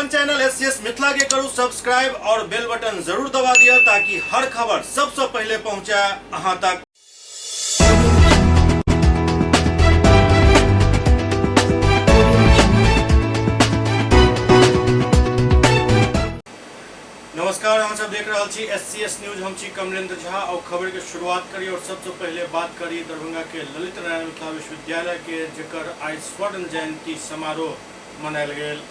अपन channel SCS Mithila के करू सब्सक्राइब और बेल बटन जरूर दबा दिया ताकि हर खबर सबसे पहले पहुंचे अहां तक। नमस्कार, हम सब देख रहल छी एससीएस न्यूज। हम छी कमलेंद्र झा और खबर के शुरुआत करी और सबसे पहले बात करी दरभंगा के ललित नारायण मिथिला विश्वविद्यालय के, जकर आई स्वर्ण जयंती समारोह मनायल गेल।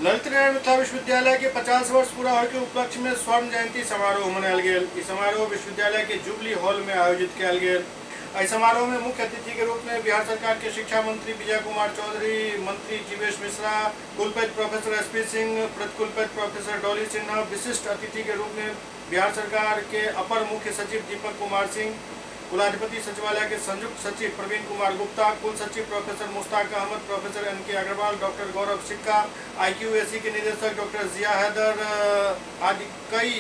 ललित नारायण मिथिला विश्वविद्यालय के 50 वर्ष पूरा होय के उपलक्ष्य में स्वर्ण जयंती समारोह मनायल गेल। ई समारोह विश्वविद्यालय के जुबली हॉल में आयोजित कयल गेल। एहि समारोह में मुख्य अतिथि के रूप में बिहार सरकार के शिक्षा मंत्री विजय कुमार चौधरी, मंत्री जीवेश मिश्रा, कुलपति प्रोफेसर एस पी सिंह, प्रतिकुलपति प्रोफेसर डॉली सिन्हा, विशिष्ट अतिथि के रूप में बिहार सरकार के अपर मुख्य सचिव दीपक कुमार सिंह, कुलाधिपति सचिवालय के संयुक्त सचिव प्रवीण कुमार गुप्ता, कुल सचिव professor Mushtaq Ahmed, professor N K Agarwal, doctor Gaurav Sikka, IQAC के निदेशक डॉक्टर जिया हैदर आदि कई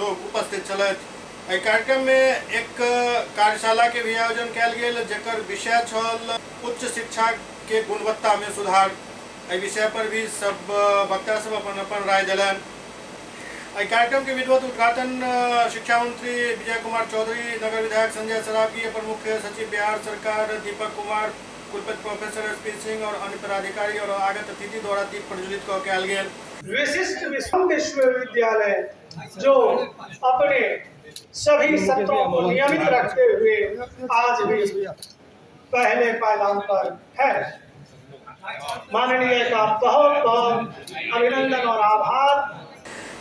लोग उपस्थित छलथि। एहि कार्यक्रम में एक कार्यशाला के भी आयोजन कयल गेल, जकर विषय छल उच्च शिक्षा के गुणवत्ता में सुधार। एहि विषय पर भी सब वक्ता सब अपन अपन राय देलनि। एहि कार्यक्रम के विधिवत उद्घाटन शिक्षा मंत्री विजय कुमार चौधरी, नगर विधायक संजय सरावगी, अपर मुख्य सचिव बिहार सरकार दीपक कुमार, कुलपति प्रोफेसर एस पी सिंह और अन्य पदाधिकारी और आगत अतिथि द्वारा दीप प्रज्वलित कऽ कयल गेल। विशिष्ट विश्वविद्यालय जो अपने सभी सत्रों को नियमित रखते हुए आज भी पहले पायदान पर है। माननीय का बहुत बहुत अभिनंदन और आभार।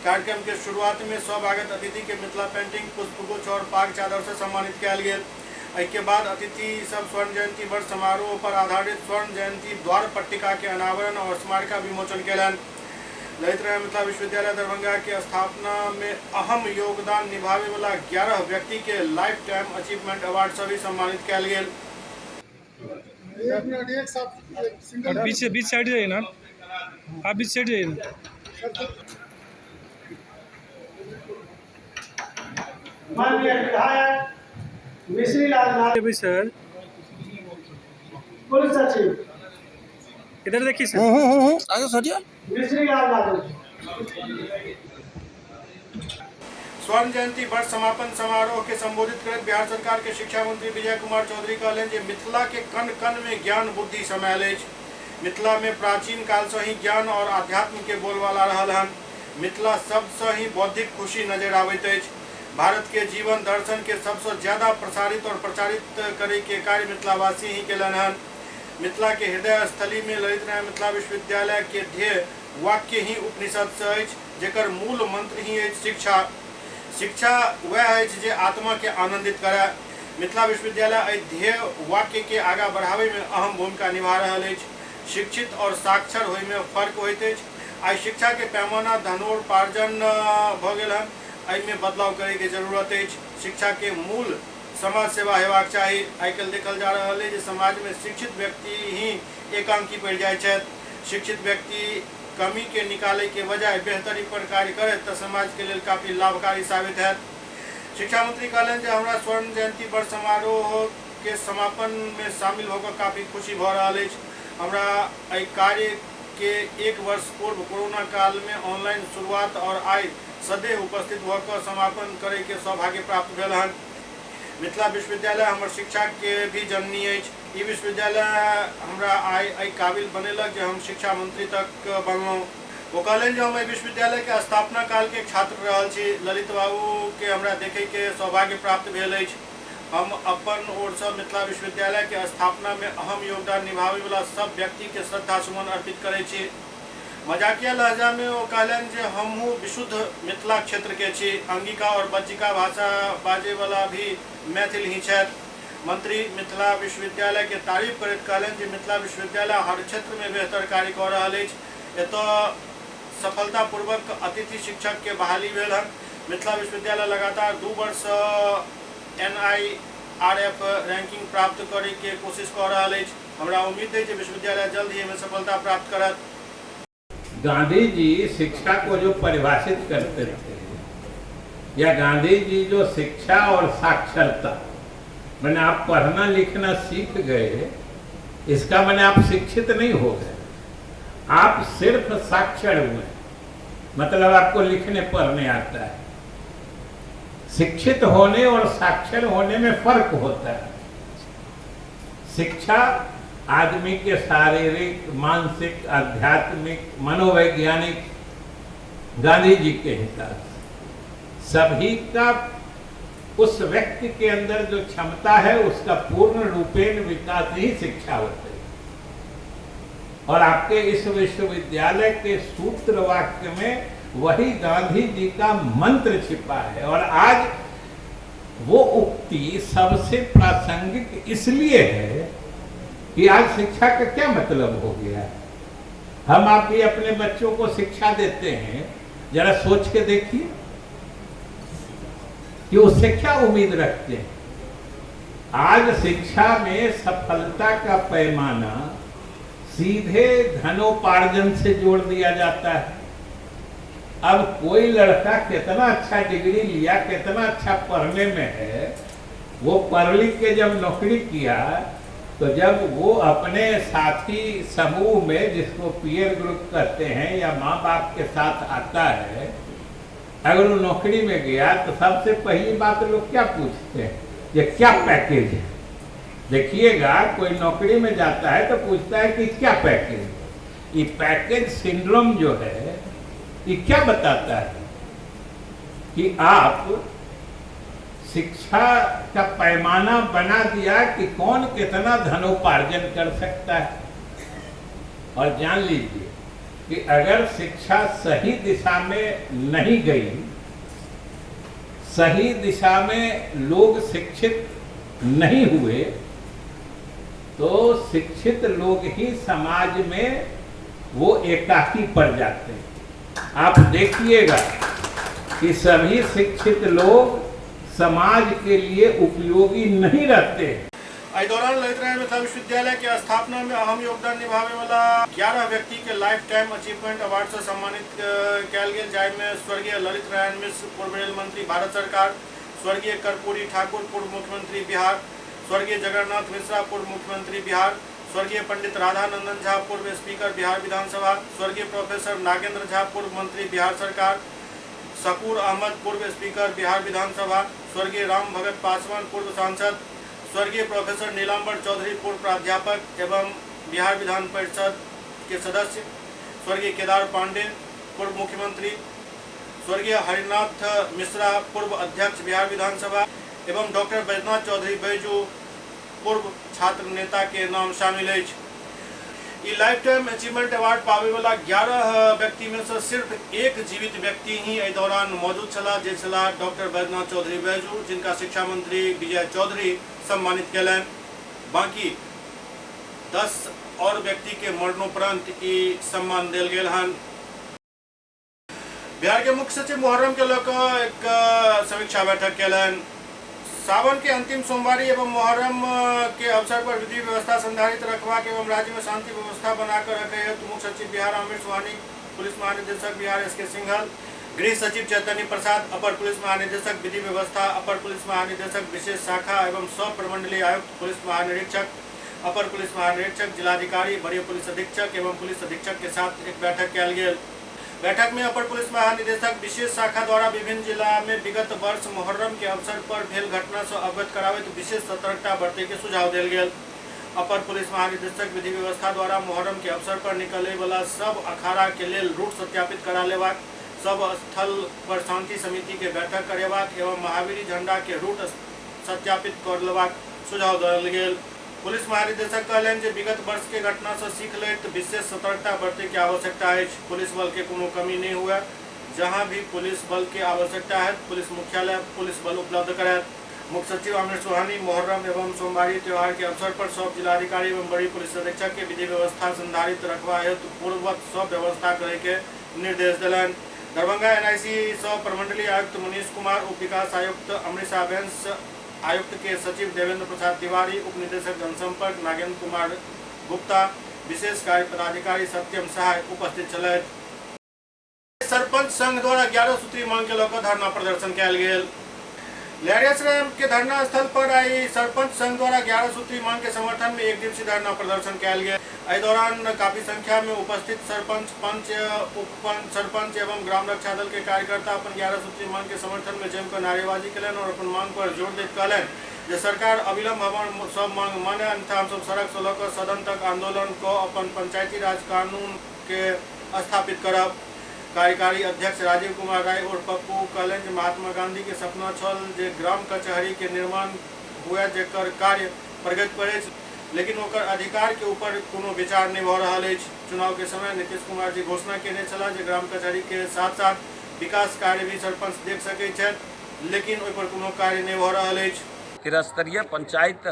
कार्यक्रम के शुरुआत में सब आगत अतिथि के मिथिला पेंटिंग, पुष्पगुच्छ और पाग चादर से सम्मानित कयल गेल। एहि के बाद अतिथि सब स्वर्ण जयंती वर्ष समारोह पर आधारित स्वर्ण जयंती द्वार पट्टिका के अनावरण और स्मारिका विमोचन कयलनि। ललित नारायण मिथिला विश्वविद्यालय दरभंगा के स्थापना में अहम योगदान निभावे वाला 11 व्यक्ति के लाइफ टाइम अचीवमेंट अवार्ड से भी सम्मानित कयल गेल। बीच बीच साइड जाइए ना आप, बीच साइड जाइए ना। माननीय विधायक मिश्री लाल नाथ, भाई सर, कुल सचिव इधर देखिए सर। आगे सरिए। मिश्री लाल यादव। स्वर्ण जयंती वर्ष समापन समारोह के संबोधित करैत बिहार सरकार के शिक्षा मंत्री विजय कुमार चौधरी कहलनि जे मिथिला के कण कण में ज्ञान बुद्धि समायल अछि। मिथिला में प्राचीन काल से ही ज्ञान और आध्यात्म के बोलबाला रहल हन। मिथिला शब्द से ही बौद्धिक खुशी नजर आबैत अछि। भारत के जीवन दर्शन के सबसे ज्यादा प्रसारित और प्रचारित करे के कार्य मिथिलावासी ही केलनि हन। मिथिला के हृदय स्थली में ललित नारायण मिथिला विश्वविद्यालय के ध्येय वाक्य ही उपनिषद से अछि, जकर मूल मंत्र ही अछि शिक्षा। शिक्षा वह अछि जे आत्मा के आनंदित करे। मिथिला विश्वविद्यालय एहि ध्येय वाक्य के आगा बढ़ावे में अहम भूमिका निभा रहल अछि। शिक्षित और साक्षर होय में फर्क होइत अछि। आइ शिक्षा के पैमाना धनोपार्जन भऽ गेल हन। एहि में बदलाव करे के जरूरत अछि। शिक्षा के मूल समाज सेवा हेबाक चाही। आइ काल्हि देखल जा रहल अछि जे समाज में शिक्षित व्यक्ति ही एकांकी पड़ि जाइत छथि। शिक्षित व्यक्ति कमी के निकाले के बजाय बेहतरी पर कार्य करत तऽ समाज के लेल काफी लाभकारी साबित हैत। शिक्षा मंत्री कहलनि जे हमरा स्वर्ण जयंती वर्ष समारोह के समापन में शामिल होकर काफी खुशी भऽ रहल अछि। हमरा एहि कार्य के एक वर्ष पूर्व कोरोना काल में ऑनलाइन शुरुआत और आइ सदैव उपस्थित भऽ कऽ समापन करे के सौभाग्य प्राप्त भेल हन। मिथिला विश्वविद्यालय हमर शिक्षा के भी जननी अछि। ई विश्वविद्यालय हमरा आइ एहि काबिल बनेलक जे हम शिक्षा मंत्री तक बनलहुँ। ओ कहलनि जे हम एहि विश्वविद्यालय के स्थापना काल के छात्र रहल छी। ललित बाबू के हमरा देखै के सौभाग्य प्राप्त भेल अछि। हम अपन ओर से मिथिला विश्वविद्यालय के स्थापना में अहम योगदान निभाबै वाला सब व्यक्ति के श्रद्धा सुमन अर्पित करै छी। मजाकिया लहजा में ओ कहलनि जे हमहूँ विशुद्ध मिथिला क्षेत्र के छी। अंगिका और बज्जिका भाषा बाजै वाला भी मैथिल ही छथि। मंत्री मिथिला विश्वविद्यालय के तारीफ करैत कहलनि जे मिथिला विश्वविद्यालय हर क्षेत्र में बेहतर कार्य कऽ रहल अछि। एतऽ सफलतापूर्वक अतिथि शिक्षक के बहाली भेल हन। मिथिला विश्वविद्यालय लगातार 2 वर्ष NIRF ranking प्राप्त करे के कोशिश कऽ रहल अछि। हमरा उम्मीद अछि जे विश्वविद्यालय जल्द ही एहिमे सफलता प्राप्त करत। गांधी जी शिक्षा को जो परिभाषित करते थे, या गांधी जी जो शिक्षा और साक्षरता, माने आप पढ़ना लिखना सीख गए, इसका माने आप शिक्षित नहीं हो गए, आप सिर्फ साक्षर हुए। मतलब आपको लिखने पढ़ने आता है। शिक्षित होने और साक्षर होने में फर्क होता है। शिक्षा आदमी के शारीरिक, मानसिक, आध्यात्मिक, मनोवैज्ञानिक, गांधी जी के हिसाब से सभी का उस व्यक्ति के अंदर जो क्षमता है उसका पूर्ण रूपेण विकास ही शिक्षा होती है। और आपके इस विश्वविद्यालय के सूत्र वाक्य में वही गांधी जी का मंत्र छिपा है। और आज वो उक्ति सबसे प्रासंगिक इसलिए है कि आज शिक्षा का क्या मतलब हो गया है। हम आप भी अपने बच्चों को शिक्षा देते हैं, जरा सोच के देखिए कि उससे क्या उम्मीद रखते हैं। आज शिक्षा में सफलता का पैमाना सीधे धनोपार्जन से जोड़ दिया जाता है। अब कोई लड़का कितना अच्छा डिग्री लिया, कितना अच्छा पढ़ने में है, वो पढ़ लिख के जब नौकरी किया तो जब वो अपने साथी समूह में, जिसको पीयर ग्रुप कहते हैं, या माँ बाप के साथ आता है, अगर वो नौकरी में गया तो सबसे पहली बात लोग क्या पूछते हैं, ये क्या पैकेज है। देखिएगा, कोई नौकरी में जाता है तो पूछता है कि क्या पैकेज है। ये पैकेज सिंड्रोम जो है ये क्या बताता है कि आप शिक्षा का पैमाना बना दिया कि कौन कितना धनोपार्जन कर सकता है। और जान लीजिए कि अगर शिक्षा सही दिशा में नहीं गई, सही दिशा में लोग शिक्षित नहीं हुए, तो शिक्षित लोग ही समाज में वो एकाकी पड़ जाते हैं। आप देखिएगा कि सभी शिक्षित लोग समाज के लिए उपयोगी नहीं रहते। एहि दौरान ललित नारायण मिथिला विश्वविद्यालय के स्थापना में अहम योगदान निभावे वाला 11 व्यक्ति के लाइफ टाइम अचीवमेंट अवार्ड से सम्मानित कयल गेल, जाहिमे स्वर्गीय ललित नारायण मिश्र पूर्व रेल मंत्री भारत सरकार, स्वर्गीय कर्पूरी ठाकुर पूर्व मुख्यमंत्री बिहार, स्वर्गीय जगन्नाथ मिश्रा पूर्व मुख्यमंत्री बिहार, स्वर्गीय पंडित राधानंदन झा पूर्व स्पीकर बिहार विधानसभा, स्वर्गीय प्रोफेसर नागेंद्र झा पूर्व मंत्री बिहार सरकार, शकूर अहमद पूर्व स्पीकर बिहार विधानसभा, स्वर्गीय राम भगत पासवान पूर्व सांसद, स्वर्गीय प्रोफेसर नीलांबर चौधरी पूर्व प्राध्यापक एवं बिहार विधान परिषद के सदस्य, स्वर्गीय केदार पांडे पूर्व मुख्यमंत्री, स्वर्गीय हरिनाथ मिश्रा पूर्व अध्यक्ष बिहार विधानसभा एवं डॉक्टर बैजनाथ चौधरी बैजू पूर्व छात्र नेता के नाम शामिल अछि। लाइफ टाइम अचीवमेंट अवार्ड पावे वाला 11 व्यक्ति में से सिर्फ एक जीवित व्यक्ति ही एहि दौरान मौजूद छलाह, जे छलाह डॉक्टर बैजनाथ चौधरी बैजू, जिनका शिक्षा मंत्री विजय चौधरी सम्मानित कयलनि। बाकी 10 और व्यक्ति के मरणोपरांत ई सम्मान देल गेल हन। बिहार के मुख्य सचिव मुहर्रम के लऽ कऽ एक समीक्षा बैठक कयलनि। सावन के अंतिम सोमवारी एवं मुहर्रम के अवसर पर विधि व्यवस्था संधारित रखबाक एवं राज्य में शांति व्यवस्था बनाकर रखे हेतु मुख्य सचिव बिहार आमिर सुहानी, पुलिस महानिदेशक बिहार एस के सिंघल, गृह सचिव चैतन्य प्रसाद, अपर पुलिस महानिदेशक विधि व्यवस्था, अपर पुलिस महानिदेशक विशेष शाखा एवं सब प्रमंडलीय आयुक्त, पुलिस महानिरीक्षक, अपर पुलिस महानिरीक्षक, जिलाधिकारी, वरीय पुलिस अधीक्षक एवं पुलिस अधीक्षक के साथ एक बैठक कयल गेल। बैठक में अपर पुलिस महानिदेशक विशेष शाखा द्वारा विभिन्न जिला में विगत वर्ष मुहर्रम के अवसर पर भेल घटना से अवगत कराबैत विशेष सतर्कता बरतै के सुझाव देल गेल। अपर पुलिस महानिदेशक विधि व्यवस्था द्वारा मुहर्रम के अवसर पर निकले वाला सब अखाड़ा के लेल रूट सत्यापित करा लेबाक, सब स्थल पर शांति समिति के बैठक करेबाक एवं महावीरी झंडा के रूट सत्यापित कर लेबाक सुझाव देल गेल। पुलिस महानिदेशक कहलनि जे विगत वर्ष के घटना से सीख लैत विशेष सतर्कता बरतै के आवश्यकता अछि। पुलिस बल के कोनो कमी नहीं हुए, जहां भी पुलिस बल के आवश्यकता है पुलिस मुख्यालय पुलिस बल उपलब्ध करायत। मुख्य सचिव आमिर सुहानी मुहर्रम एवं सोमवारी त्योहार के अवसर पर सब जिलाधिकारी एवं बड़ी पुलिस अधीक्षक के विधि व्यवस्था संधारित रखबा हेतु पूर्ववत सब व्यवस्था करे के निर्देश देलनि। दरभंगा एनआईसी सह प्रमंडलीय आयुक्त मनीष कुमार, उप विकास आयुक्त अमृता बैंस, आयुक्त के सचिव देवेंद्र प्रसाद तिवारी, उप निदेशक जनसंपर्क नागेंद्र कुमार गुप्ता, विशेष कार्य पदाधिकारी सत्यम सहाय उपस्थित छलथि। सरपंच संघ द्वारा 11 सूत्री मांग के लऽ कऽ धरना प्रदर्शन कयल गेल। लहरियासराय के धरना स्थल पर आई सरपंच संघ द्वारा 11 सूत्री मांग के समर्थन में एक दिवसीय धरना प्रदर्शन किया गया। एहि दौरान काफी संख्या में उपस्थित सरपंच, पंच, उपपंच, सरपंच एवं ग्राम रक्षा दल के कार्यकर्ता अपन 11 सूत्री मांग के समर्थन में जमकर नारेबाजी कयलनि और अपन मांग पर जोर दैत कहलनि जे सरकार अविलंब हमर सब मांग माने, अन्यथा हम सब सड़क से लऽ कऽ सदन तक आंदोलन कऽ अपन पंचायती राज कानून के स्थापित करब। कार्यकारी अध्यक्ष राजीव कुमार राय और पप्पू कहलनि जे महात्मा गांधी के सपना छल जे ग्राम कचहरी के निर्माण हुए, जेकर कार्य प्रगति पर अछि, लेकिन ओकर अधिकार के ऊपर कोनो विचार नहीं भऽ रहल अछि। चुनाव के समय नीतीश कुमार जी घोषणा केने छलाह जे ग्राम कचहरी के साथ साथ विकास कार्य भी सरपंच देख सकै छथि, लेकिन ओहि पर कोनो कार्य नहीं भऽ रहल अछि। त्रिस्तरीय पंचायत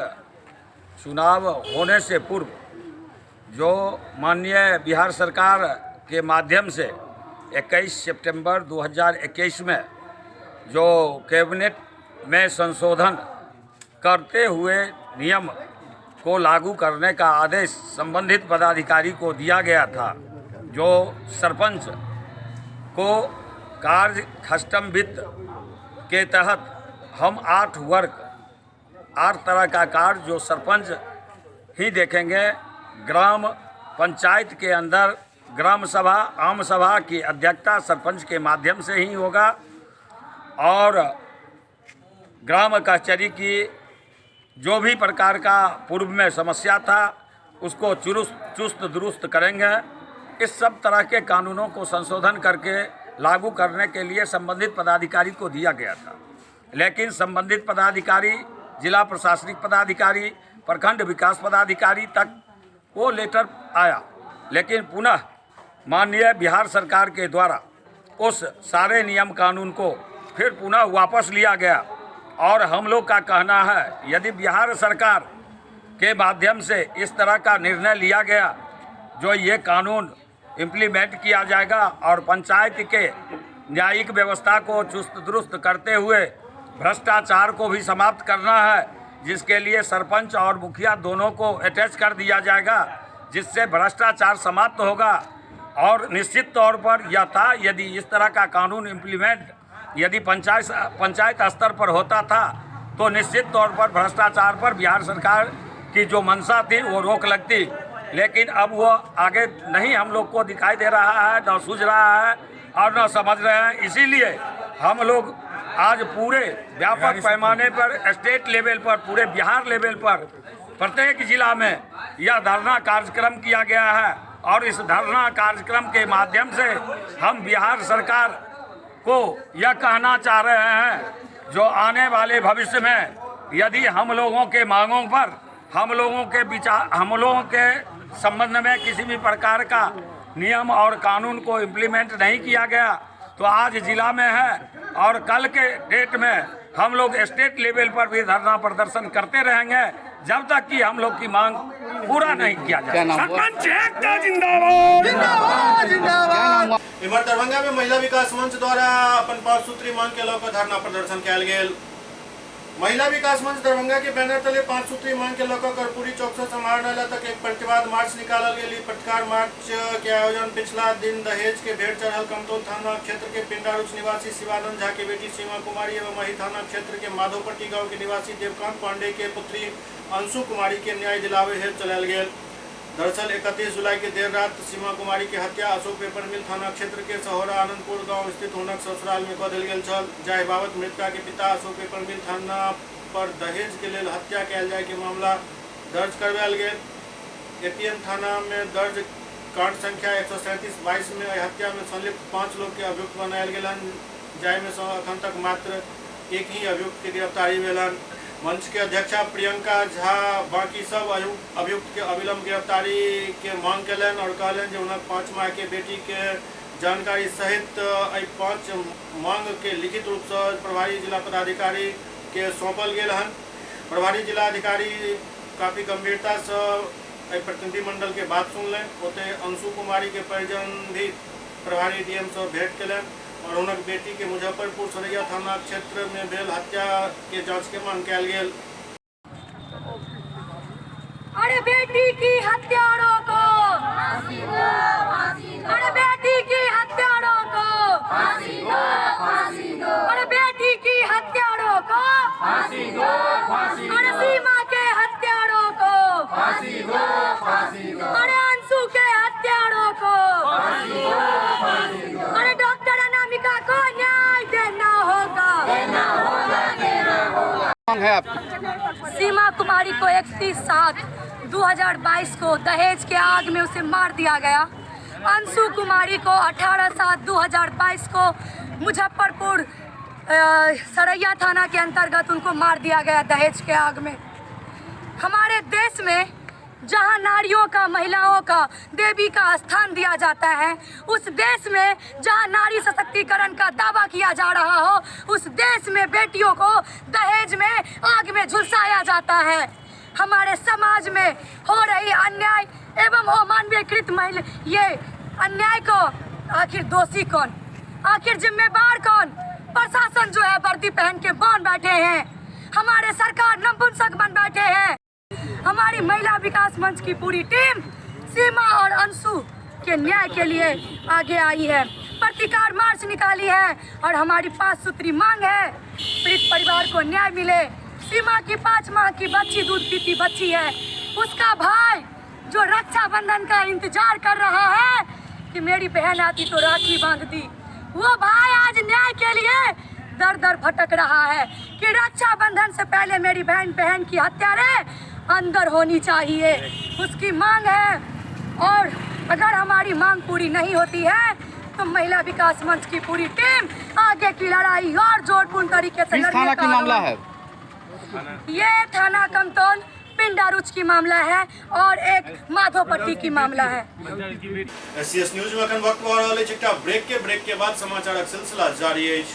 चुनाव होने से पूर्व जो माननीय बिहार सरकार के माध्यम से 21 सितंबर 2021 में जो कैबिनेट में संशोधन करते हुए नियम को लागू करने का आदेश संबंधित पदाधिकारी को दिया गया था, जो सरपंच को कार्य कस्टम वित्त के तहत हम 8 वर्ग 8 तरह का कार्य जो सरपंच ही देखेंगे। ग्राम पंचायत के अंदर ग्राम सभा, आम सभा की अध्यक्षता सरपंच के माध्यम से ही होगा और ग्राम कचहरी की जो भी प्रकार का पूर्व में समस्या था उसको चुस्त दुरुस्त करेंगे। इस सब तरह के कानूनों को संशोधन करके लागू करने के लिए संबंधित पदाधिकारी को दिया गया था, लेकिन संबंधित पदाधिकारी, जिला प्रशासनिक पदाधिकारी, प्रखंड विकास पदाधिकारी तक वो लेटर आया, लेकिन पुनः माननीय बिहार सरकार के द्वारा उस सारे नियम कानून को फिर पुनः वापस लिया गया। और हम लोग का कहना है, यदि बिहार सरकार के माध्यम से इस तरह का निर्णय लिया गया जो ये कानून इम्प्लीमेंट किया जाएगा और पंचायत के न्यायिक व्यवस्था को चुस्त दुरुस्त करते हुए भ्रष्टाचार को भी समाप्त करना है, जिसके लिए सरपंच और मुखिया दोनों को अटैच कर दिया जाएगा, जिससे भ्रष्टाचार समाप्त होगा। और निश्चित तौर पर यह था, यदि इस तरह का कानून इम्प्लीमेंट यदि पंचायत स्तर पर होता था तो निश्चित तौर पर भ्रष्टाचार पर बिहार सरकार की जो मंशा थी वो रोक लगती, लेकिन अब वो आगे नहीं हम लोग को दिखाई दे रहा है, न सूझ रहा है और न समझ रहे हैं। इसीलिए हम लोग आज पूरे व्यापक पैमाने पर स्टेट लेवल पर, पूरे बिहार लेवल पर प्रत्येक जिला में यह धरना कार्यक्रम किया गया है और इस धरना कार्यक्रम के माध्यम से हम बिहार सरकार को यह कहना चाह रहे हैं, जो आने वाले भविष्य में यदि हम लोगों के मांगों पर, हम लोगों के विचार, हम लोगों के संबंध में किसी भी प्रकार का नियम और कानून को इम्प्लीमेंट नहीं किया गया तो आज जिला में है और कल के डेट में हम लोग स्टेट लेवल पर भी धरना प्रदर्शन करते रहेंगे जब तक कि हम लोग की मांग पूरा नहीं किया जाए। सरपंच एकता जिंदाबाद, जिंदाबाद, जिंदाबाद। इमहर दरभंगा में महिला विकास मंच द्वारा अपन 5 सूत्री मांग के लऽ कऽ धरना प्रदर्शन कयल गेल। महिला विकास मंच दरभंगा के बैनर तले 5 सूत्री मांग के लऽ कऽ कर्पूरी चौक से समाहरणालय तक एक प्रतिवाद मार्च निकालल गेल। प्रतिकार मार्च के आयोजन पिछला दिन दहेज के भेंट चढ़ल कमतौल थाना क्षेत्र के पिंडारूच निवासी शिवानंद झा के बेटी सीमा कुमारी एवं अही थाना क्षेत्र के माधोपट्टी गांव के निवासी देवकांत पांडे के पुत्री अंशु कुमारी के न्याय दिलावे हेतु चलायल गेल। दरअसल 31 जुलाई के देर रात सीमा कुमारी के हत्या अशोक पेपर मिल थाना क्षेत्र के सहोरा आनंदपुर गांव स्थित हुनक ससुराल में कऽ देल गेल छल। जाहि बाबत मृतका के पिता अशोक पेपर मिल थाना पर दहेज के लेल हत्या कयल जाय के मामला दर्ज करवायल गेल। एपीएम थाना में दर्ज कांड संख्या 137/22 में एहि हत्या में संलिप्त 5 लोग के अभियुक्त बनायल गेल हन, जाहिमे सँ अखन तक मात्र एक ही अभियुक्त के गिरफ्तारी भेल हन। मंच के अध्यक्षा प्रियंका झा बाकी सब अभियुक्त के अविलंब गिरफ्तारी के मांग कयलनि और कहलनि जे हुनक 5 माह के बेटी के जानकारी सहित एहि 5 मांग के लिखित रूप से प्रभारी जिला पदाधिकारी के सौंपल गेल हन। प्रभारी जिला अधिकारी काफी गंभीरता से एहि प्रतिनिधिमंडल के बात सुनलनि। ओतहि अंशु कुमारी के परिजन भी प्रभारी डीएम से भेंट कयलनि और हुनक बेटी के मुजफ्फरपुर सरैया थाना क्षेत्र में भेल हत्या के जांच के मांग कयल गेल। अरे बेटी की हत्यारों को फांसी दो, फांसी दो। अरे बेटी की हत्यारों को फांसी दो, फांसी दो। अरे बेटी की हत्यारों को मांग है आपकी? सीमा कुमारी को 31/7/2022 को दहेज के आग में उसे मार दिया गया। अंशु कुमारी को 18/7/2022 को मुजफ्फरपुर सरैया थाना के अंतर्गत उनको मार दिया गया दहेज के आग में। हमारे देश में जहां नारियों का, महिलाओं का, देवी का स्थान दिया जाता है, उस देश में जहां नारी सशक्तिकरण का दावा किया जा रहा हो, उस देश में बेटियों को दहेज में आग में झुलसाया जाता है। हमारे समाज में हो रही अन्याय एवं अमानवीयकृत महिला, ये अन्याय को आखिर दोषी कौन, आखिर जिम्मेदार कौन? प्रशासन जो है वर्दी पहन के बन बैठे हैं, हमारे सरकार नपुंसक बन बैठे हैं। हमारी महिला विकास मंच की पूरी टीम सीमा और अंशु के न्याय के लिए आगे आई है, प्रतिकार मार्च निकाली है और हमारी 5 सूत्री मांग है, पीड़ित परिवार को न्याय मिले। सीमा की 5 माह की बच्ची दूध पीती बच्ची है, उसका भाई जो रक्षाबंधन का इंतजार कर रहा है कि मेरी बहन आती तो राखी बांधती, वो भाई आज न्याय के लिए दर दर भटक रहा है कि रक्षाबंधन से पहले मेरी बहन की हत्यारे अंदर होनी चाहिए, उसकी मांग है। और अगर हमारी मांग पूरी नहीं होती है तो महिला विकास मंच की पूरी टीम आगे की लड़ाई और जोरपूर्ण तरीके से किस थाना की मामला है? ये थाना कमतौल पिंडारुच की मामला है और एक माधोपट्टी की मामला है। एससीएस न्यूज में अखन वक्त भऽ रहल अछि एकटा ब्रेक के बाद समाचारक सिलसिला जारी अछि।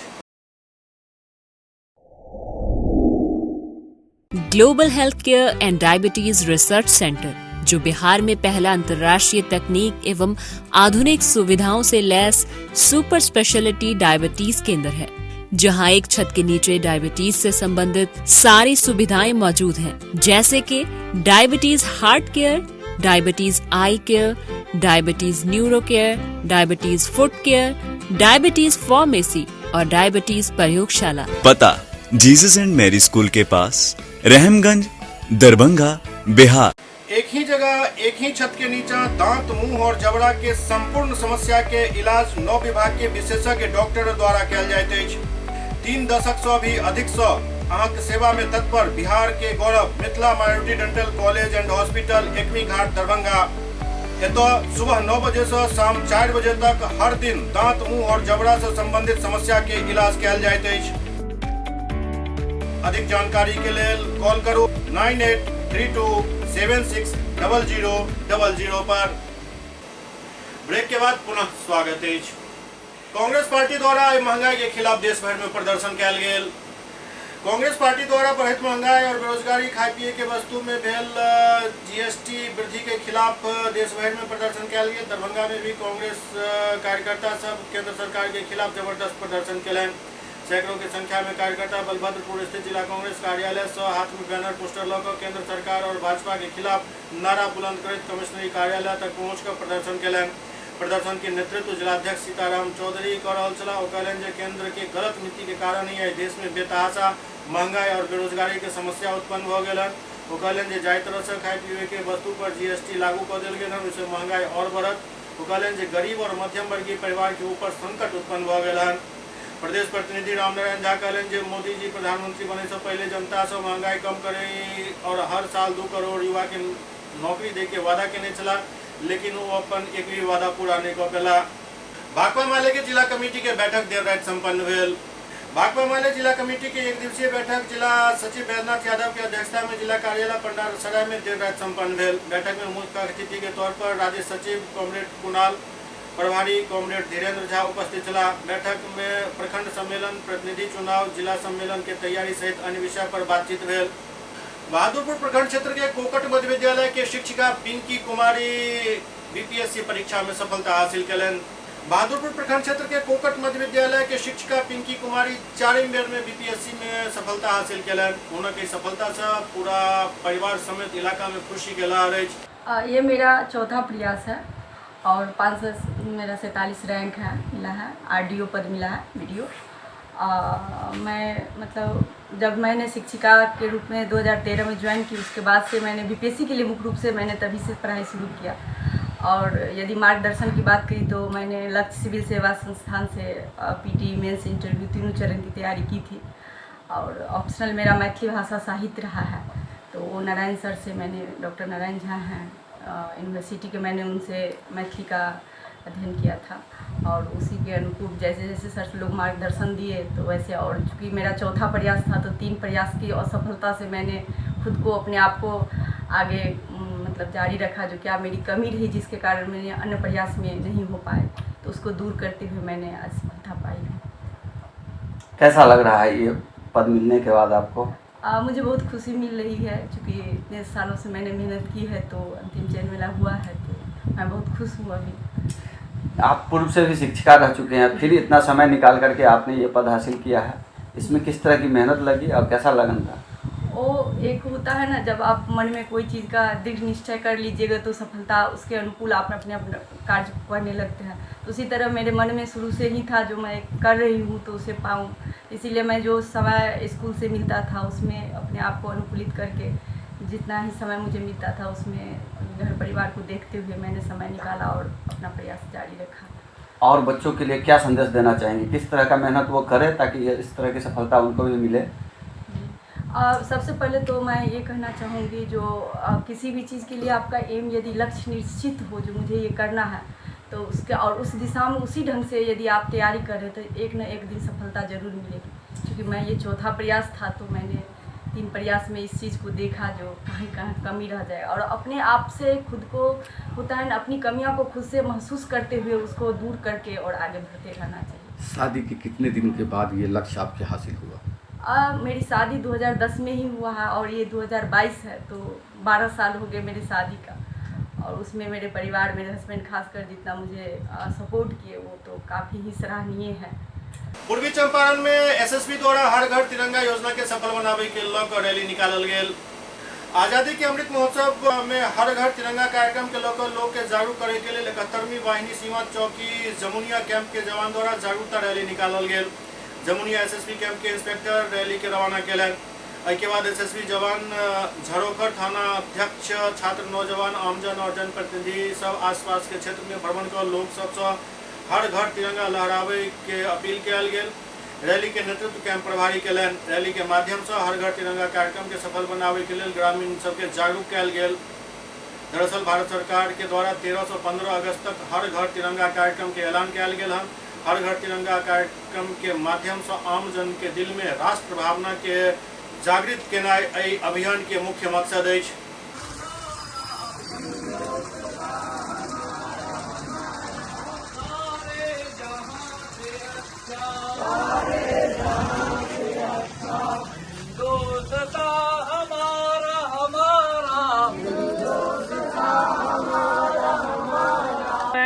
Global health care and diabetes research centre, जो बिहार में पहला अंतर्राष्ट्रीय तकनीक एवं आधुनिक सुविधाओं से लैस सुपर स्पेशलिटी डायबिटीज केंद्र है, जहां एक छत के नीचे डायबिटीज से संबंधित सारी सुविधाएं मौजूद हैं, जैसे कि diabetes heart care, diabetes eye care, diabetes neuro care, diabetes foot care, diabetes pharmacy और डायबिटीज प्रयोगशाला। पता जीसस एंड मैरी स्कूल के पास, रहमगंज, दरभंगा, बिहार। एक ही जगह एक ही छत के नीचा दांत, मुंह और जबड़ा के संपूर्ण समस्या के इलाज 9 विभाग के विशेषज्ञ डॉक्टर द्वारा कयल जाइत अछि। 3 दशक से भी अधिक से अहाँके सेवा में तत्पर बिहार के गौरव Mithila minority dental college and hospital, Ekmi Ghat, Darbhanga. एतऽ सुबह 9 बजे से शाम 4 बजे तक हर दिन दांत, मुंह और जबड़ा से संबंधित समस्या के इलाज कयल जाइत अछि। अधिक जानकारी के लेल कॉल करू 9832760000 पर। ब्रेक के बाद पुनः स्वागत अछि। कांग्रेस पार्टी द्वारा महंगाई के खिलाफ देश भर में प्रदर्शन कयल गेल। कांग्रेस पार्टी द्वारा बढ़ैत महंगाई और बेरोजगारी, खाय पिए के वस्तु में भेल जीएसटी वृद्धि के खिलाफ देश भर में प्रदर्शन कयल गेल। दरभंगा में भी कांग्रेस कार्यकर्ता सब केंद्र सरकार के खिलाफ जबरदस्त प्रदर्शन कयलनि। सैकड़ों की संख्या में कार्यकर्ता बलभद्रपुर स्थित जिला कांग्रेस कार्यालय से हाथ में बैनर पोस्टर लऽ केंद्र सरकार और भाजपा के खिलाफ नारा बुलंद करैत कमिश्नरी कार्यालय तक पहुँच कर प्रदर्शन कयलनि। प्रदर्शन के नेतृत्व जिलाध्यक्ष सीताराम चौधरी कऽ रहल छलाह। ओ कहलनि जे केंद्र के गलत नीति के कारण ही एहि देश में बेतहाशा महंगाई और बेरोजगारी के समस्या उत्पन्न भऽ गेल हन। ओ कहलनि जे जाहि तरह से खाय पीबे के वस्तु पर जीएसटी लागू कऽ देल गेल हन, ओहिसँ महंगाई और बढ़त। ओ कहलनि जे गरीब और मध्यम वर्गीय परिवार के ऊपर संकट उत्पन्न भऽ गेल हन। प्रदेश प्रतिनिधि रामनारायण झा कहलनि जे मोदी जी प्रधानमंत्री बने से पहले जनता से महंगाई कम करे और हर साल 2 करोड़ युवा के नौकरी दे के वादा केने छलाह, लेकिन वो अपन एक भी वादा पूरा नहीं कऽ पेला। भाकपा माले के जिला कमेटी के बैठक देर राति संपन्न भेल। भाकपा माले जिला कमेटी के एक दिवसीय बैठक जिला सचिव बैद्यनाथ यादव के अध्यक्षता में जिला कार्यालय पंडारसराय में देर राति संपन्न भेल। बैठक में मुख्य अतिथि के तौर पर राज्य सचिव कॉमरेड कुणाल, प्रभारी कॉमरेड धीरेन्द्र झा उपस्थित छलाह। बैठक में प्रखंड सम्मेलन, प्रतिनिधि चुनाव, जिला सम्मेलन के तैयारी सहित अन्य विषय पर बातचीत भेल। बहादुरपुर प्रखंड क्षेत्र के कोकट मध्य विद्यालय के शिक्षिका पिंकी कुमारी बीपीएससी परीक्षा में सफलता हासिल कयलनि। बहादुरपुर प्रखंड क्षेत्र के कोकट मध्य विद्यालय के शिक्षिका पिंकी कुमारी 4 बेर में बीपीएससी में सफलता हासिल कयलनि। हुनक एहि सफलता से पूरा परिवार समेत इलाका में खुशी के लहर अछि। ये मेरा चौथा प्रयास है और 547 रैंक है, मिला है, आरडीओ पद मिला है, बीडीओ। मैं मतलब जब मैंने शिक्षिका के रूप में 2013 में ज्वाइन की, उसके बाद से मैंने बीपीएससी के लिए मुख्य रूप से मैंने तभी से पढ़ाई शुरू किया। और यदि मार्गदर्शन की बात करी तो मैंने लक्ष्य सिविल सेवा संस्थान से पीटी, मेंस, इंटरव्यू तीनों चरण की तैयारी की थी। और ऑप्शनल मेरा मैथिली भाषा साहित्य रहा है। तो वो नारायण सर से मैंने, डॉक्टर नारायण झा हैं यूनिवर्सिटी के, मैंने उनसे मैथिली का अध्ययन किया था और उसी के अनुकूल जैसे जैसे सर लोग मार्गदर्शन दिए तो वैसे। और चूँकि मेरा चौथा प्रयास था तो 3 प्रयास की असफलता से मैंने खुद को, अपने आप को आगे मतलब जारी रखा। जो क्या मेरी कमी रही जिसके कारण मैंने अन्य प्रयास में नहीं हो पाए, तो उसको दूर करते हुए मैंने आज सफलता पाई है। कैसा लग रहा है ये पद मिलने के बाद आपको? मुझे बहुत खुशी मिल रही है, चूँकि इतने सालों से मैंने मेहनत की है तो अंतिम चयन मिला हुआ है, तो मैं बहुत खुश हूँ अभी। आप पूर्व से भी शिक्षिका रह चुके हैं, फिर इतना समय निकाल करके आपने ये पद हासिल किया है, इसमें किस तरह की मेहनत लगी और कैसा लगन था? वो एक होता है ना, जब आप मन में कोई चीज़ का दृढ़ निश्चय कर लीजिएगा तो सफलता उसके अनुकूल आप अपने अपने कार्य करने लगते हैं। तो उसी तरह मेरे मन में शुरू से ही था जो मैं कर रही हूँ तो उसे पाऊँ, इसीलिए मैं जो समय स्कूल से मिलता था उसमें अपने आप को अनुकूलित करके जितना ही समय मुझे मिलता था उसमें घर परिवार को देखते हुए मैंने समय निकाला और अपना प्रयास जारी रखा। और बच्चों के लिए क्या संदेश देना चाहेंगे, किस तरह का मेहनत वो करें ताकि इस तरह की सफलता उनको भी मिले? सबसे पहले तो मैं ये कहना चाहूँगी जो किसी भी चीज़ के लिए आपका एम यदि लक्ष्य निश्चित हो, जो मुझे ये करना है, तो उसके और उस दिशा में उसी ढंग से यदि आप तैयारी कर रहे हैं तो एक न एक दिन सफलता ज़रूर मिलेगी। क्योंकि मैं ये चौथा प्रयास था तो मैंने 3 प्रयास में इस चीज़ को देखा जो कहीं कहीं कमी रह जाए, और अपने आप से खुद को होता है ना, अपनी कमियों को खुद से महसूस करते हुए उसको दूर करके और आगे बढ़ते रहना चाहिए। शादी के कितने दिन के बाद ये लक्ष्य आपके हासिल हुआ? मेरी शादी 2010 में ही हुआ है और ये 2022 है, तो 12 साल हो गए मेरी शादी का। और उसमें मेरे परिवार, मेरे हस्बैंड खासकर जितना मुझे सपोर्ट किए वो तो काफ़ी ही सराहनीय है। पूर्वी चंपारण में एसएसबी द्वारा हर घर तिरंगा योजना के सफल बनावे के लग रैली निकालल गेल। आजादी के अमृत महोत्सव में हर घर तिरंगा कार्यक्रम के लग लोग के जागरूक करे के लिए 71वीं वाहिनी सीमा चौकी जमुनिया कैंप के जवान द्वारा जागरूकता रैली निकालल गेल। जमुनिया एसएसबी कैंप के इंस्पेक्टर रैली के रवाना केलनि। एहिके बाद एसएसबी जवान झरोखर थाना अध्यक्ष, छात्र, नौजवान, आमजन और जनप्रतिनिधि सब आसपास के क्षेत्र में भ्रमण कर लोग सबसे हर घर तिरंगा लहरावे के अपील कयल गेल। रैली के नेतृत्व कैंप प्रभारी केलनि। रैली के माध्यम से हर घर तिरंगा कार्यक्रम के सफल बनावे के लिए ग्रामीण सबके जागरूक कयल गेल। दरअसल भारत सरकार के द्वारा 13 से 15 अगस्त तक हर घर तिरंगा कार्यक्रम के ऐलान कयल गेल हन। हर घर तिरंगा कार्यक्रम के माध्यम से आम जन के दिल में राष्ट्र भावना के जागृत केनाइ एहि अभियान के मुख्य मकसद अछि।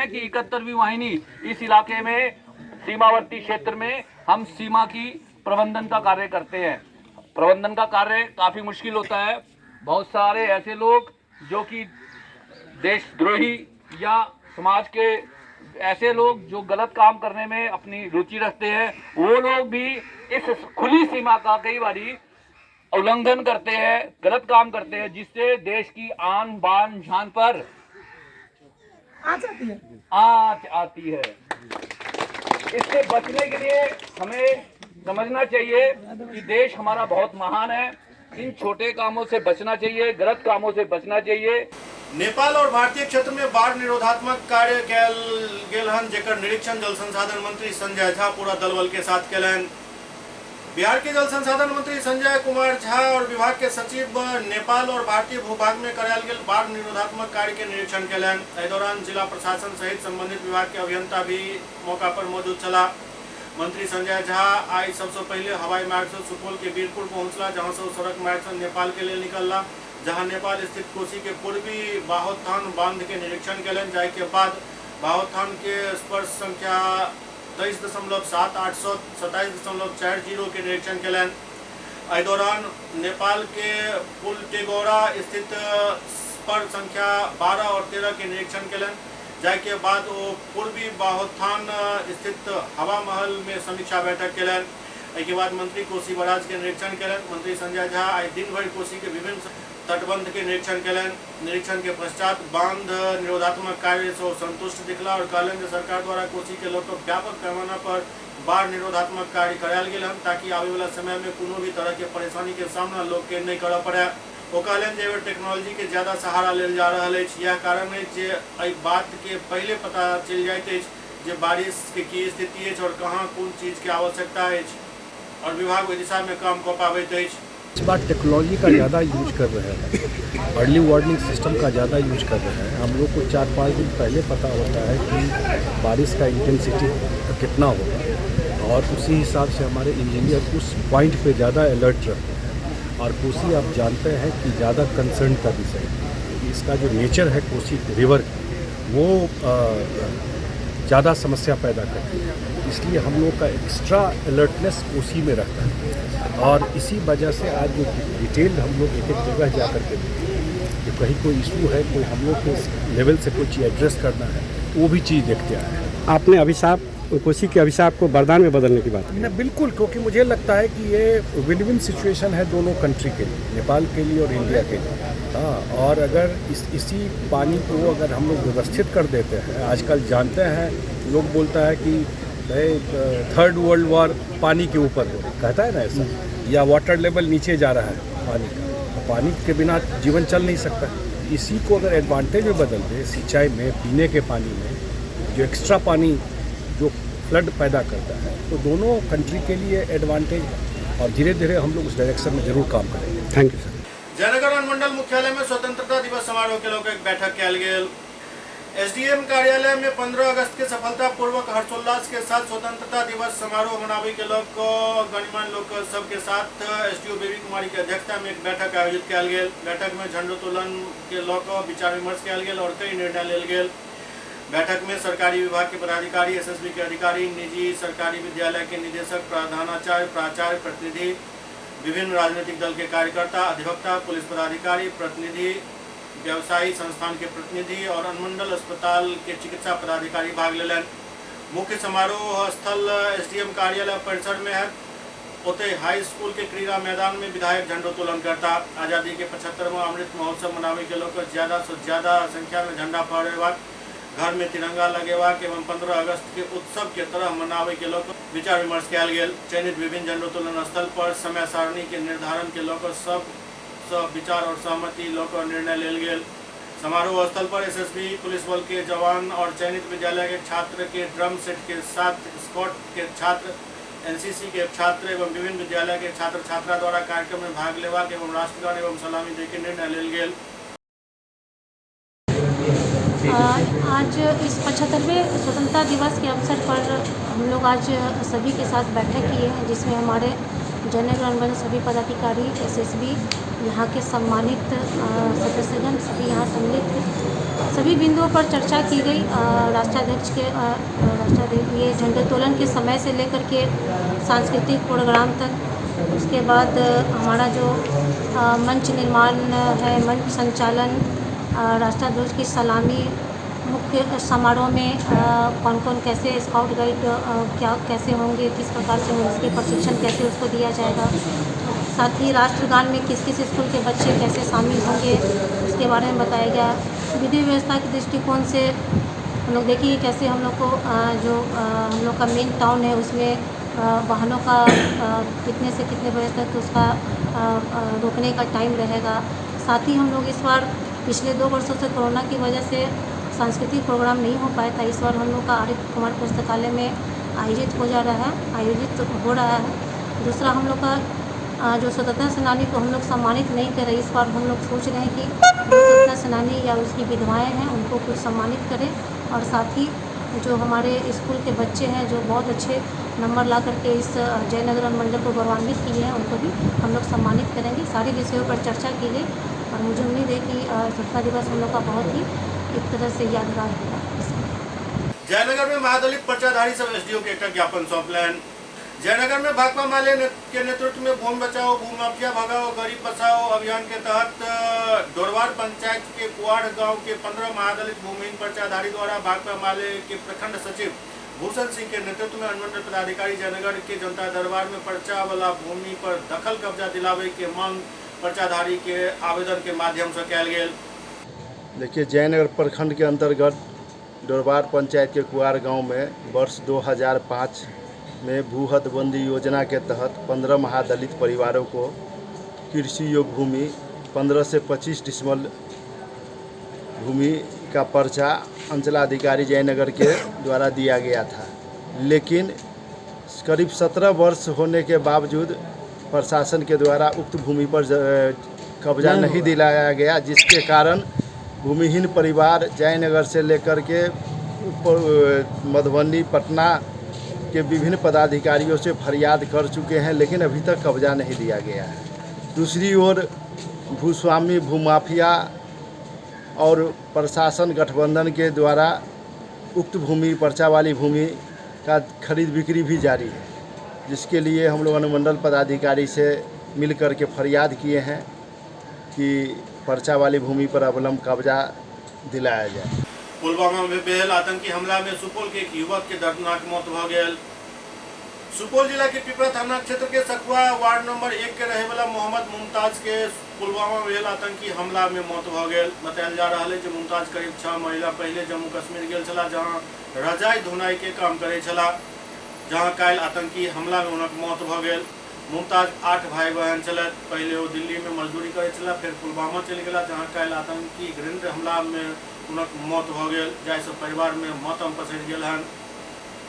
कि 71वीं वाहिनी इस इलाके में सीमावर्ती क्षेत्र में हम सीमा की प्रबंधन का कार्य करते हैं। प्रबंधन का कार्य काफ़ी मुश्किल होता है। बहुत सारे ऐसे लोग जो कि देशद्रोही या समाज के ऐसे लोग जो गलत काम करने में अपनी रुचि रखते हैं, वो लोग भी इस खुली सीमा का कई बारी उल्लंघन करते हैं, गलत काम करते हैं, जिससे देश की आन बान शान पर आँच आती है। इससे बचने के लिए हमें समझना चाहिए कि देश हमारा बहुत महान है। इन छोटे कामों से बचना चाहिए, गलत कामों से बचना चाहिए। नेपाल और भारतीय क्षेत्र में बाढ़ निरोधात्मक कार्य कयल गेल हन, जेकर निरीक्षण जल संसाधन मंत्री संजय झा पूरा दलबल के साथ केलनि। बिहार के जल संसाधन मंत्री संजय कुमार झा और विभाग के सचिव नेपाल और भारतीय भूभाग में करायल गेल बाढ़ निरोधात्मक कार्य के निरीक्षण केलनि। एहि दौरान जिला प्रशासन सहित संबंधित विभाग के अभियंता भी मौका पर मौजूद छलाह। मंत्री संजय झा आई सबसे पहले हवाई मार्ग से सुपौल के वीरपुर पहुंचला, जहां से सड़क मार्ग से नेपाल के लिए निकलला, जहां नेपाल स्थित कोसी के पूर्वी बाहोत्थान बांध के निरीक्षण केलनि। जाय के बाद बाहोत्थान के स्पर्श संख्या 23.78 27.40 के निरीक्षण केलनि। एहि दौरान नेपाल के पुलटेगौड़ा स्थित स्पर्श संख्या 12 और 13 के निरीक्षण केलनि। जाय के बाद वो पूर्वी बाहोत्थान स्थित हवा महल में समीक्षा बैठक केलनि। एहि के बाद मंत्री कोसी बराज के निरीक्षण केलनि। मंत्री संजय झा आई दिन भरि कोसी के विभिन्न तटबंध के निरीक्षण केलनि। निरीक्षण के पश्चात बांध निरोधात्मक कार्य से संतुष्ट दिखला और कहलनि जे सरकार द्वारा कोसी के लऽ कऽ व्यापक पैमाना पर बाढ़ निरोधात्मक कार्य करायल गेल हन ताकि आबे वाला समय में कोनो भी तरह के परेशानी के सामना लोग के नहीं करऽ पड़े। ओ कहलनि जे टेक्नोलॉजी के ज्यादा सहारा लेल जा रहल अछि। यह कारण अछि जे एहि बात के पहिले पता चलि जाइत अछि जे बारिश के की स्थिति अछि और कहाँ कोन चीज के आवश्यकता अछि और विभाग ओहि दिशा में काम कऽ पाबैत अछि। इस बार टेक्नोलॉजी का ज़्यादा यूज कर रहे हैं, अर्ली वार्निंग सिस्टम का ज़्यादा यूज कर रहे हैं। हम लोग को 4-5 दिन पहले पता होता है कि बारिश का इंटेंसिटी कितना होगा और उसी हिसाब से हमारे इंजीनियर उस पॉइंट पे ज़्यादा अलर्ट रहते हैं। और कोसी आप जानते हैं कि ज़्यादा कंसर्न का विषय है, इसका जो नेचर है कोसी रिवर वो ज़्यादा समस्या पैदा करती है, इसलिए हम लोग का एक्स्ट्रा अलर्टनेस कोसी में रहता है। और इसी वजह से आज जो डिटेल हम लोग एक एक जगह जा कर के देखते हैं कि कहीं कोई इशू है, कोई हम लोग के लेवल से कोई चीज़ एड्रेस करना है, वो भी चीज़ देखते आए हैं। आपने अभिशाप, कोसी के अभिशाप को वरदान में बदलने की बात नहीं, बिल्कुल, क्योंकि मुझे लगता है कि ये विन विन सिचुएशन है दोनों कंट्री के लिए, नेपाल के लिए और इंडिया के लिए। हाँ, और अगर इसी पानी को अगर हम लोग व्यवस्थित कर देते हैं, आजकल जानते हैं लोग बोलता है कि भाई थर्ड वर्ल्ड वॉर पानी के ऊपर हो, कहता है ना ऐसा, या वाटर लेवल नीचे जा रहा है पानी का, तो पानी के बिना जीवन चल नहीं सकता। इसी को अगर एडवांटेज में बदल दे, सिंचाई में, पीने के पानी में जो एक्स्ट्रा पानी जो फ्लड पैदा करता है, तो दोनों कंट्री के लिए एडवांटेज है और धीरे धीरे हम लोग उस डायरेक्शन में जरूर काम करेंगे। Thank you sir. Jaynagar अनुमंडल मुख्यालय में स्वतंत्रता दिवस समारोह के लऽ एक बैठक कयल गेल। एसडीएम कार्यालय में 15 अगस्त के सफलतापूर्वक हर्षोल्लास के साथ स्वतंत्रता दिवस समारोह मनावे के लऽ कऽ गणमान्य लोक सबके साथ एसडीओ बेबी कुमारी के अध्यक्षता में एक बैठक आयोजित कयल गेल। बैठक में झंडोत्तोलन के लऽ कऽ विचार विमर्श कयल गेल और कई निर्णय लेल गेल। बैठक में सरकारी विभाग के पदाधिकारी, एसएसबी के अधिकारी, निजी सरकारी विद्यालय के निदेशक, प्रधानाचार्य, प्राचार्य, प्रतिनिधि, विभिन्न राजनीतिक दल के कार्यकर्ता, अधिवक्ता, पुलिस पदाधिकारी, प्रतिनिधि, व्यवसायी संस्थान के प्रतिनिधि और अनुमंडल अस्पताल के चिकित्सा पदाधिकारी भाग लेलनि। मुख्य समारोह स्थल एसडीएम कार्यालय परिसर में है। ओतहि हाई स्कूल के क्रीड़ा मैदान में विधायक झंडोत्तोलन करता। आज़ादी के 75वां अमृत महोत्सव मनावे के लऽ ज्यादा से ज्यादा संख्या में झंडा फहरेबाक, घर में तिरंगा लगेबाक एवं 15 अगस्त के उत्सव के तरह मनावे के लऽ विचार विमर्श कयल गेल। चयनित विभिन्न झंडोत्तोलन स्थल पर समय सारणी के निर्धारण के लऽ कऽ सब विचार और सहमति लऽ कऽ निर्णय लेल गेल। समारोह स्थल पर एसएसबी, पुलिस बल के जवान और चयनित विद्यालय के छात्र के ड्रम सेट के साथ स्कॉट के छात्र, एनसीसी के छात्र एवं विभिन्न विद्यालय के छात्र छात्रा द्वारा कार्यक्रम में भाग लेबाक एवं राष्ट्रगान एवं सलामी दे के निर्णय लेल गेल। आज इस 75वें स्वतंत्रता दिवस के अवसर पर हम लोग आज सभी के साथ बैठक किए हैं, जिसमें हमारे जयनगर अनुमंडल सभी पदाधिकारी, एसएसबी, यहाँ के सम्मानित सदस्यगण सभी यहाँ सम्मिलित थे। सभी बिंदुओं पर चर्चा की गई। राष्ट्राध्यक्ष के राष्ट्राध्यक्ष ये झंडोत्तोलन के समय से लेकर के सांस्कृतिक प्रोग्राम तक, उसके बाद हमारा जो मंच निर्माण है, मंच संचालन, राष्ट्राध्वज की सलामी, मुख्य समारोह में कौन कौन कैसे स्काउट गाइड क्या कैसे होंगे, किस प्रकार से उसके प्रशिक्षण कैसे उसको दिया जाएगा, साथ ही राष्ट्रगान में किस किस स्कूल के बच्चे कैसे शामिल होंगे उसके बारे में बताया गया। विधि व्यवस्था के दृष्टिकोण से हम लोग देखिए कैसे हम लोग को जो हम लोग का मेन टाउन है उसमें वाहनों का कितने से कितने बजे तक उसका रोकने का टाइम रहेगा। साथ ही हम लोग इस बार पिछले 2 वर्षों से कोरोना की वजह से सांस्कृतिक प्रोग्राम नहीं हो पाया था, इस बार हम लोग का आरिफ कुमार पुस्तकालय में आयोजित हो रहा है। दूसरा, हम लोग का जो स्वतंत्रता सेनानी को हम लोग सम्मानित नहीं कर रहे, इस बार हम लोग सोच रहे हैं कि जो स्वतंत्रता सेनानी या उसकी विधवाएँ हैं उनको कुछ सम्मानित करें, और साथ ही जो हमारे स्कूल के बच्चे हैं जो बहुत अच्छे नंबर ला करके इस जयनगर अनुमंडल को गौरवान्वित किए हैं उनको भी हम लोग सम्मानित करेंगे। सारे विषयों पर चर्चा की गई और मुझे उम्मीद है कि स्वतंत्रता दिवस हम लोग का बहुत ही एक तरह से यादगार होगा। जयनगर में महादलित पर्चाधारी सब एसडीओ के एक ज्ञापन सौंपलनि। जयनगर में भाकपा माले के नेतृत्व में भूमि बचाओ भूमि माफिया भगाओ गरीब बचाओ अभियान के तहत डोरवार पंचायत के कुआड़ गांव के 15 महादलित भूमिहीन पर्चाधारी द्वारा भाकपा माले के प्रखंड सचिव भूषण सिंह के नेतृत्व में अनुमंडल पदाधिकारी जयनगर के जनता दरबार में पर्चा वाला भूमि पर दखल कब्जा दिलावे के मांग पर्चाधारी के आवेदन के माध्यम से कयल गेल। देखिए, जयनगर प्रखंड के अंतर्गत डोरबार पंचायत के कुआर गांव में वर्ष 2005 में भू हदबंदी योजना के तहत 15 महादलित परिवारों को कृषि योग्य भूमि 15 से 25 डिसमल भूमि का पर्चा अंचलाधिकारी जयनगर के द्वारा दिया गया था, लेकिन करीब 17 वर्ष होने के बावजूद प्रशासन के द्वारा उक्त भूमि पर कब्जा नहीं दिलाया गया, जिसके कारण भूमिहीन परिवार जयनगर से लेकर के मधुबनी, पटना के विभिन्न पदाधिकारियों से फरियाद कर चुके हैं, लेकिन अभी तक कब्जा नहीं दिया गया है। दूसरी ओर भूस्वामी, भूमाफिया और प्रशासन गठबंधन के द्वारा उक्त भूमि, पर्चा वाली भूमि का खरीद बिक्री भी जारी है, जिसके लिए हम लोग अनुमंडल पदाधिकारी से मिल कर के फरियाद किए हैं कि पर्चा वाली भूमि पर अविलंब कब्जा दिलाया जाए। पुलवामा में भेल आतंकी हमला में सुपौल के एक युवक के दर्दनाक मौत भ गेल। सुपौल जिला के पिपरा थाना क्षेत्र के सखुआ वार्ड नंबर 1 के रहे वाला मोहम्मद मुमताज के पुलवामा में भेल आतंकी हमला में मौत भ गेल। बतायल जा रहा है जे मुमताज करीब 6 महीना पहले जम्मू कश्मीर गेल छला, जहां रजाई धुनाई के काम करे छला, जहां काल्हि आतंकी हमला में हुनक मौत भ गेल। मुमताज 8 भाई बहन छलथि। पहले वो दिल्ली में मजदूरी करे छला, फिर पुलवामा चलि गेला, जहां काल्हि आतंकी ग्रेनेड हमला में हुनक मौत भ गेल, जाहिसँ परिवार में मातम पसरि गेल हन।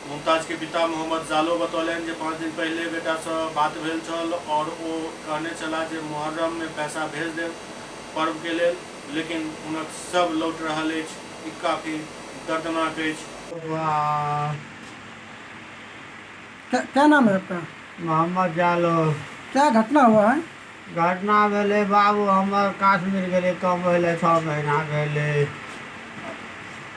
मुमताज के पिता मोहम्मद जालो बतौलनि जे 5 दिन पहले बेटा से बात भेल छल और वो कहने छला जे मुहर्रम में पैसा भेज देब पर्व के लेल, लेकिन हुनक सब लौट रहल अछि। ई काफी दर्दनाक अछि। क्या नाम है आपका? मोहम्मद जालो। क्या घटना हुआ है? घटना भेलै बाबू हमर काश्मीर गेलै कमबै लए, 6 महीना भेलै।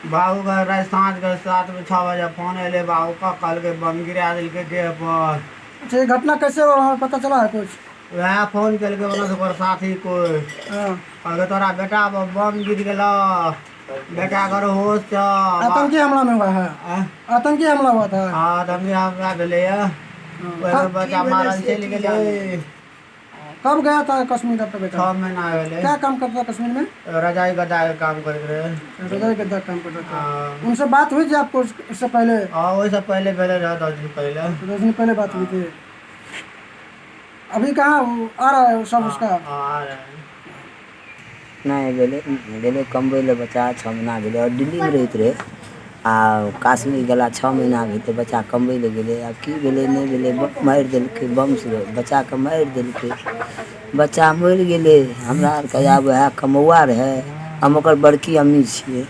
बाबू के राति साँझ के 7-6 बजे फोन एलै बाबू का, कहलकै बम गिरा देलकै देह पर। अच्छा, ये घटना कैसे हुआ पता चला है कुछ? वएह फोन केलकै ओना ओकर साथी कोइ, कहलकै तोरा बेटा पर बम गिर गेलौ, बेटा कर होश छौ। आतंकी हमला में हुआ है? आतंकी हमला हुआ था। हाँ, आतंकी हमला भेलै। बच्चा मारल चलि गेलै। कब गया था कश्मीर आपका बेटा? 6 महीना भेलै। क्या काम करता था कश्मीर में? रजाई गद्दा के काम करैत रहै। रजाई गद्दा काम करता था। उनसे बात हुई थी आपको उससे पहले? हाँ, ओहिसँ पहले भेलै रहै, 10 दिन पहले। 10 दिन पहले बात हुई थी। अभी कहाँ आ रहा है सब उसका? आ रहा है। नहि गेलै, गेलै कमबै लए बच्चा 6 महीना भेलै और दिल्लीमे रहैत रहै, आ काश्मीर गेला 6 महीना भेल बच्चा कमबै लए गेलै। आब की भेलै नहि भेलै, मारि देलकै बमसँ, बच्चाके मारि देलकै, बच्चा मरि गेलै। हमरा आरके आब वएह कमौआ रहै, हम ओकर बड़की अम्मी छियै।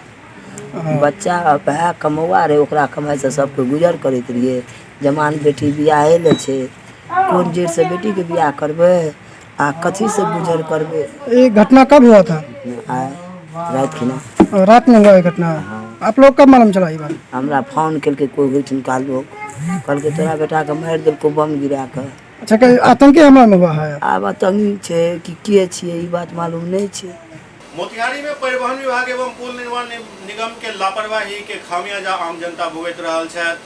बच्चा वएह कमौआ रहै, ओकरा कमाइसँ सबके गुजर करैत रहियै। जवान बेटी बियाहे लए छै, कोन जेठसँ बेटीके बियाह करबै आ कथीसँ गुजर करबै। ये घटना कब हुआ था? राति खिना। रात में हुआ ये घटना। आप लोग कब मालूम चला ये बात? हमरा फोन केलकै कोइ ओहिठुनका लोक, कहलकै तोरा बेटाके मारि देलकौ बम गिरा कऽ। अच्छा, आतंकी हमला में हुआ है? आब आतंकी छै कि के छियै ई बात मालूम नहि छै। मोतिहारी में परिवहन विभाग एवं पुल निर्माण निगम के लापरवाही के खामियाजा आम जनता भुगति रहल छथि।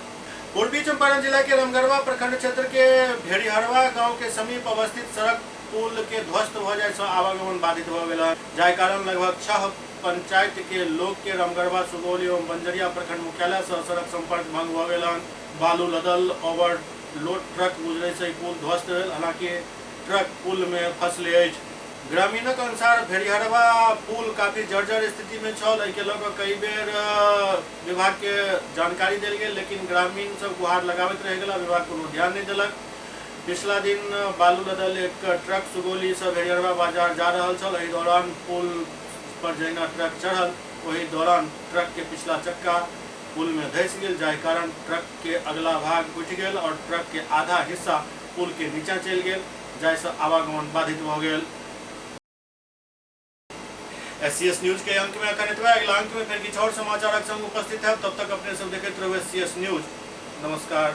पूर्वी चंपारण जिला के रमगरवा प्रखंड क्षेत्र के भेड़िहरवा गांव के समीप अवस्थित सड़क पुल के ध्वस्त भ जाय से आवागमन बाधित भ गेल, जाहि कारण लगभग 6 पंचायत के लोग के रमगरवा, सुगौली एवं बंजरिया प्रखंड मुख्यालय से सड़क संपर्क भंग भ गेल। बालू लदल ओवरलोड ट्रक गुजरे से पुल ध्वस्त भेल, हालांकि ट्रक पुल में फंसले अछि। ग्रामीणक अनुसार भेड़िहरवा पुल काफी जर्जर स्थिति में छल। एहिके लऽ कऽ कई बेर विभाग के जानकारी देल गेल, लेकिन ग्रामीण सब गुहार लगाबैत रहि गेला, विभाग कोनो ध्यान नहि देलक। पिछला दिन बालू लदल एक ट्रक सुगौली से भेड़िहरवा बाजार जा रहल छल। एहि दौरान पुल पर जहिना ट्रक चढ़ल ओहि दौरान ट्रक के पिछला चक्का पुल में धंसि गेल, जाहि कारण ट्रक के अगला भाग उठि गेल और ट्रक के आधा हिस्सा पुल के नीचा चलि गेल, जाहिसँ आवागमन बाधित भऽ गेल। एससीएस न्यूज के अंक में अखन एतबे। अगिला अंक में फिर किछु और समाचारक संग उपस्थित है। तब तक अपने सब देखैत रहू एससीएस न्यूज। नमस्कार।